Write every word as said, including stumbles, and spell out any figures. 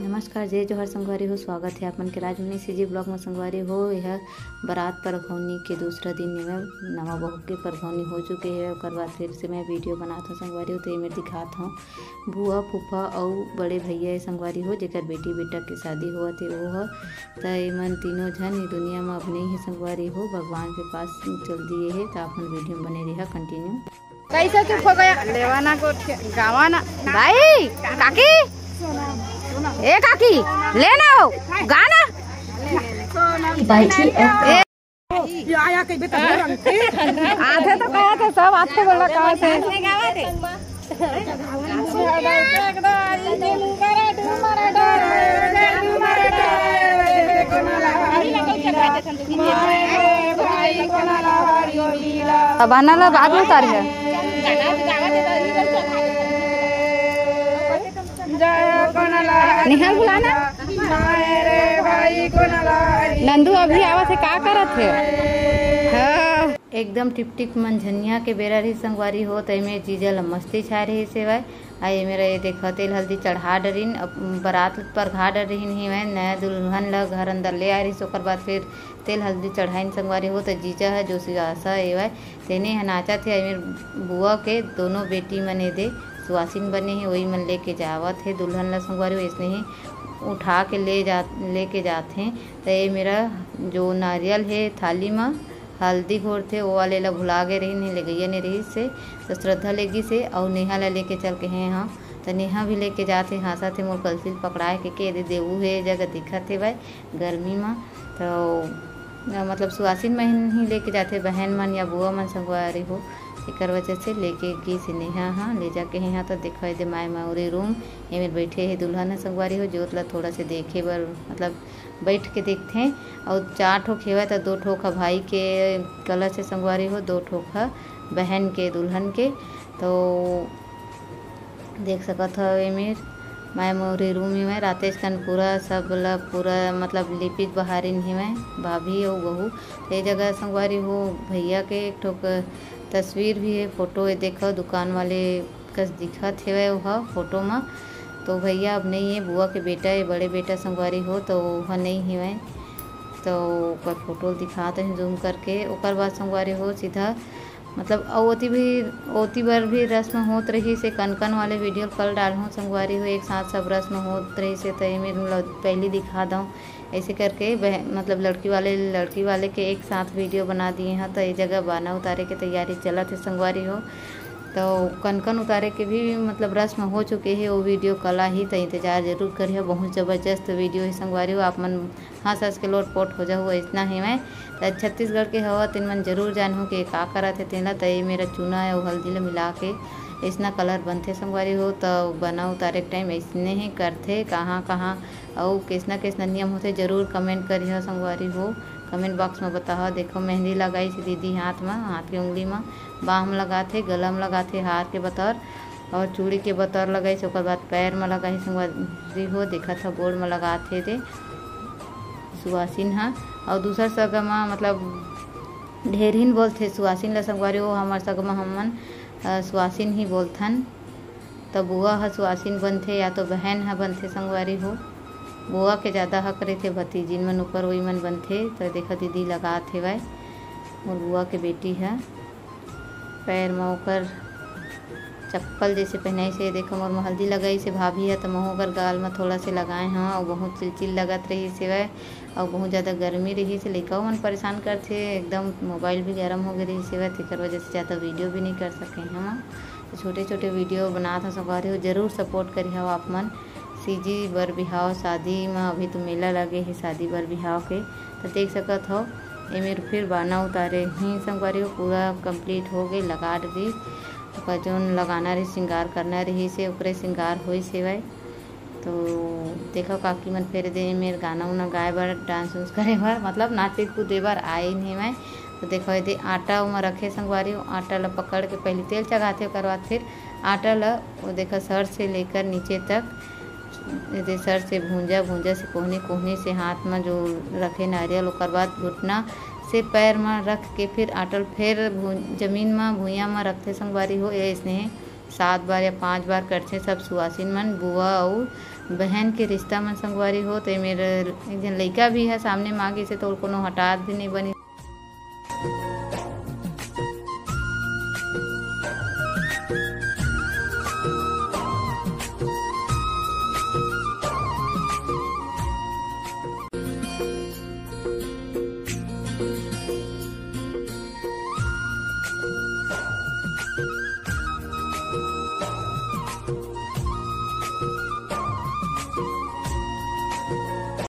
नमस्कार, जय जोहार संगवारी हो, स्वागत हे आप मन के राजमनी सीजी ब्लॉग में संगवारी हो। यह बारात परघौनी के दूसरा दिन एवं नवा बहू के परघौनी हो चुके हे, ओकर बाद फिर से मैं वीडियो बनात हूँ संगवारी हो। तो ये मेर दिखात हूँ बुआ, फूफा अउ बड़े भैया हे संगवारी हो, जेकर बेटी बेटा के शादी होवत हे वो ह। त एमन तीनों झन ये दुनिया में अब नहीं हे संगवारी हो, भगवान के पास चल दिए हे। त आप मन वीडियो में बने रहा कंटिन्यू। कैसे चुप हो गया? लेवाना गोठिया, गावाना। भाई, काकी, ए काकी, ले ना हो, गाना। भाई जी, ए, आया कहीं बता रंग। आधे तो कहा थे सब, आज तो बोला कहा थे। अब आना ला बाद में उतार है। निहाल बुलाना। नंदू अभी आवत हे, का करत हे? हाँ। एकदम टिप टिप मंझनिया के बेरा रही संगवारी हो, त एमे जीजा ल मस्ती छाए रही सेवय। आ ये मेरा ये देखो, तेल हल्दी चढ़ा डरिन, अब बारात परघा डरिन ही मैं, नया दुल्हन ल घर अंदर ले आ रही, ओकर बाद फिर तेल हल्दी चढ़ाइन संगवारी हो। त जीजा ह जो सुवासा एवय, तेने ह नाचत हे। एमे बुआ के दोनों बेटी मन ए दे सुवासिन बने हे, वही मन लेके जावत हे दुल्हन ल संगवारी हो। इसने ही उठा के ले जा, लेके जात हे। त ये मेरा जो नारियल हे थाली म, हल्दी घोरथे, वो वाले ला भुला गे रहिन, लेगइया नइ रहिस हे, तो श्रद्धा लेगिस हे, अउ नेहा ला लेके चल के हे, हाँ, तो नेहा भी लेके जात हे, हाँसत हे, मोर कलसी ल पकड़ाए के, के दे देवू हे, जगह दिखत हे भाई, गर्मी म, तो, मतलब, सुवासिन मन ही लेके जाथे, बहन मन या बुआ मन संगवारी हो, एकर वजह से लेके गिस हे नेहा, हाँ, ले जाके हे, हाँ, तो देखो, ये दे माय मौरी रूम, एमेर बैठे हे दुल्हन ह संगवारी हो, जोत ला थोड़ा से देखे बर, मतलब, बैठ के देखथें। अउ चार ठोक हेवय, त दो ठोक ह भाई के कलश हे संगवारी हो, दो ठोक ह बहन के, दुल्हन के। तो देख सकत हव, एमेर माय मौरी रूम में रातेश कन पूरा सब ल पूरा, मतलब, लिपित बहारिन हेवय भाभी अउ बहू। ते जगह संगवारी हो, भैया के एक ठोक तस्वीर भी हे, फोटो हे, देखो, दुकान वाले कस दिखत हेवय ओहा फोटो म। तो भैया अब नइ हे, बुआ के बेटा हे, बड़े बेटा संगवारी हो, तो ओहा नइ हेवय। तो ओकर फोटो ल दिखात हे जूम करके। ओकर बाद संगवारी हो सीधा, मतलब, अउ ओती भी, ओती बर भी रस्म होत रहिस हे, कनकन वाले वीडियो कल डालहूँ संगवारी हो, एक साथ सब रस्म होत रहिस हे, त एमे ल-, पहली दिखा दऊँ। ऐसे करके बह-, मतलब, लड़की वाले, लड़की वाले के एक साथ वीडियो बना दिए हैं, तो ये जगह बाना उतारे के तैयारी चलत हे संगवारी हो। तो कनकन उतारे के भी, मतलब, रस्म हो चुके हे, वो वीडियो कल आही, तो इंतजार जरूर करिहो। बहुत जबरदस्त वीडियो हे संगवारी हो, आप मन हंस हंस के लोटपोट हो जाहू, इतना ही मैं। तो छत्तीसगढ़ के हवा, तेन मन जरूर जानहू कि का करत हे तेन ला। तो ये मेरा चूना हे, वो हल्दी ला मिला के इसना कलर बनथे संगवारी हो। तो बना उतारे के टाइम इसने ही करथे, कहाँ कहाँ अउ केसना केसना नियम होथे, जरूर कमेंट करिहा संगवारी हो। कमेंट बॉक्स में बताहा। देखो, मेहंदी लगाइस दीदी हाथ में, हाथ के उंगली में, बाह में लगाथे, गला में लगाथे हार के बतौर, और चूड़ी के बतौर लगाइस, ओकर बाद पैर में लगाही संगवारी हो। देखत ह गोड़ में लगाथे दे सुवासिन ह। और दूसर सगा में, मतलब, ढेरहिन बोलथे सुवासिन ला संगवारी हो, हमर सगा में हमन, अ, सुवासिन ही बोलथन। त बुआ ह सुवासिन बनथे या तो बहन ह बनथे संगवारी हो। बुआ के जादा हक रहिथे, भतीजिन मन ऊपर वही मन बनथे। त देखा दीदी लगात हेवय, मोर बुआ के बेटी ह पैर म ओकर चप्पल जैसे पहनाइस हे। देखो मोर म हल्दी लगाइस हे भाभी ह, त महू ओकर गाल म थोड़ा से लगाए हव, अउ बहुत चिलचिल लगत रहिस हेवय, अउ बहुत ज़्यादा गर्मी रहिस हे। लइका मन परेशान करथे, एकदम मोबाइल भी गर्म हो गे रहिस हेवय, तेकर वजह से ज़्यादा वीडियो भी नहीं कर सके हन। तो छोटे-छोटे वीडियो बनात हव संगवारी हो, जरूर सपोर्ट करिहव आप मन। सीजी बर बिहाव शादी म अभी तो मेला लगे हे शादी बर बिहाव के, तो देख सकत हव एमेर फिर बाना उतारे ही संगवारी हो, पूरा complete हो गे, लगा डरिस। ओकर जोन लगाना रहिस, श्रृंगार करना रहिस हे, ओकरे श्रृंगार होइस हेवय। तो देखो काकी मन फेर दे मेर गाना उना गाए बर, डांस उंस करे बर, मतलब नाचे कूदे बर आइन हेवय। तो देखो एदे आटा ओमा रखे संगवारी हो, आटा ला पकड़ के पहली तेल चघाथे, ओकर बाद फिर आटा ला वो देखो सर से लेकर नीचे तक एदे सर से भूंजा, भूंजा से कोहनी, कोहनी से हाथ में जो रखे नारियल, ओकर बाद घुटना से पैर में रख के फिर आटा ल फेर भू-, जमीन में भुइयां में रखथे संगवारी हो। ये इसने सात बार या पाँच बार करथे सब सुवासिन मन, बुआ अउ बहन के रिश्ता मन संगवारी हो। तो ये मेरे एक झन लइका भी है सामने माँ के से, तो कोनो हटात भी नहीं बनी।